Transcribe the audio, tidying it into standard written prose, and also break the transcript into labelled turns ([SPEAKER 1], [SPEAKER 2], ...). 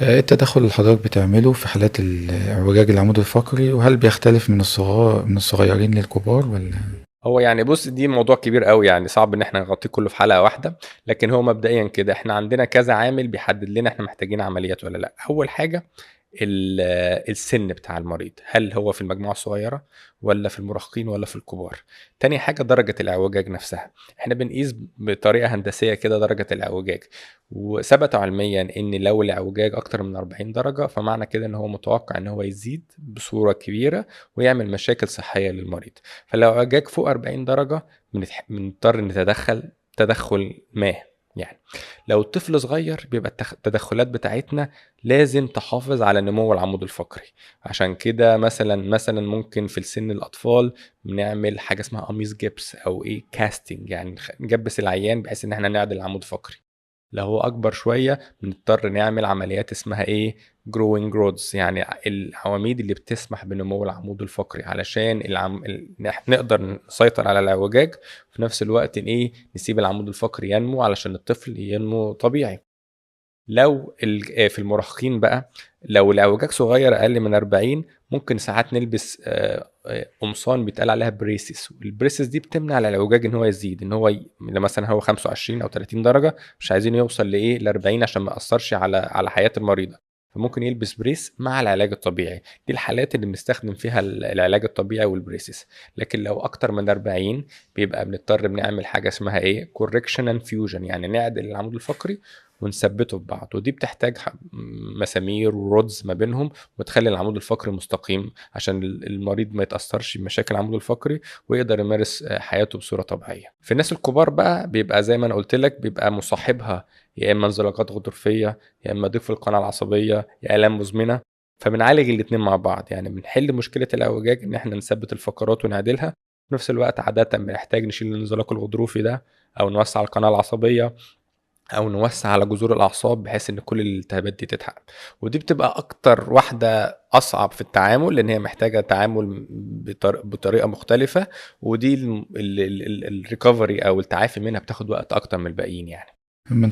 [SPEAKER 1] ايه التدخل اللي حضرتك بتعمله في حالات اعوجاج العمود الفقري، وهل بيختلف من الصغيرين للكبار ولا؟
[SPEAKER 2] هو يعني بص، دي موضوع كبير قوي، يعني صعب ان احنا نغطيه كله في حلقة واحده، لكن هو مبدئيا كده احنا عندنا كذا عامل بيحدد لنا احنا محتاجين عمليات ولا لا. اول حاجة السن بتاع المريض، هل هو في المجموعة الصغيرة ولا في المراهقين ولا في الكبار. تاني حاجة درجه الاعوجاج نفسها، احنا بنقيس بطريقة هندسية كده درجه الاعوجاج، وثبت علميا ان لو الاعوجاج اكتر من 40 درجه فمعنى كده ان هو متوقع ان هو يزيد بصورة كبيرة ويعمل مشاكل صحية للمريض. فلو اعوجاج فوق 40 درجه بنضطر نتدخل تدخل ما. يعني لو الطفل صغير بيبقى التدخلات بتاعتنا لازم تحافظ على نمو العمود الفقري، عشان كده مثلا ممكن في السن الاطفال بنعمل حاجة اسمها قميص جبس او ايه casting، يعني نجبس العيان بحيث ان احنا نعدل العمود الفقري. لو هو اكبر شوية بنضطر نعمل عمليات اسمها ايه growing rods، يعني العواميد اللي بتسمح بنمو العمود الفقري علشان نقدر نسيطر على الاعوجاج، وفي نفس الوقت ايه نسيب العمود الفقري ينمو علشان الطفل ينمو طبيعي. لو في المراهقين بقى لو الاعوجاج صغير اقل من 40 ممكن ساعات نلبس قمصان بيتقال عليها braces، وال braces دي بتمنع الاعوجاج ان هو يزيد، ان هو مثلا هو 25 او 30 درجه مش عايزين يوصل لايه ل 40 عشان ما ياثرش على حياة المريضة، فممكن يلبس brace مع العلاج الطبيعي. دي الحالات اللي بنستخدم فيها العلاج الطبيعي وال braces. لكن لو اكتر من 40 بيبقى بنضطر بنعمل حاجة اسمها ايه correction and fusion، يعني نعدل العمود الفقري ونثبته في بعض، ودي بتحتاج مسامير و rods ما بينهم وتخلي العمود الفقري مستقيم عشان المريض ما يتاثرش بمشاكل العمود الفقري ويقدر يمارس حياته بصورة طبيعية. في الناس الكبار بقى بيبقى زي ما انا قلت لك بيبقى مصاحبها يا اما انزلاقات غضروفيه يا اما ضيق في القناة العصبية يا الام مزمنة، فبنعالج الاتنين مع بعض، يعني بنحل مشكلة الاعوجاج ان احنا نثبت الفقرات ونعدلها، في نفس الوقت عادة بنحتاج نشيل الانزلاق الغضروفي ده او نوسع القناة العصبية او نوسع على جذور الاعصاب بحيث ان كل الالتهابات دي تتحقق. ودي بتبقى اكتر واحدة اصعب في التعامل لان هي محتاجه تعامل بطريقة مختلفة، ودي ال recovery او التعافي منها بتاخد وقت اكتر من الباقيين. يعني
[SPEAKER 1] من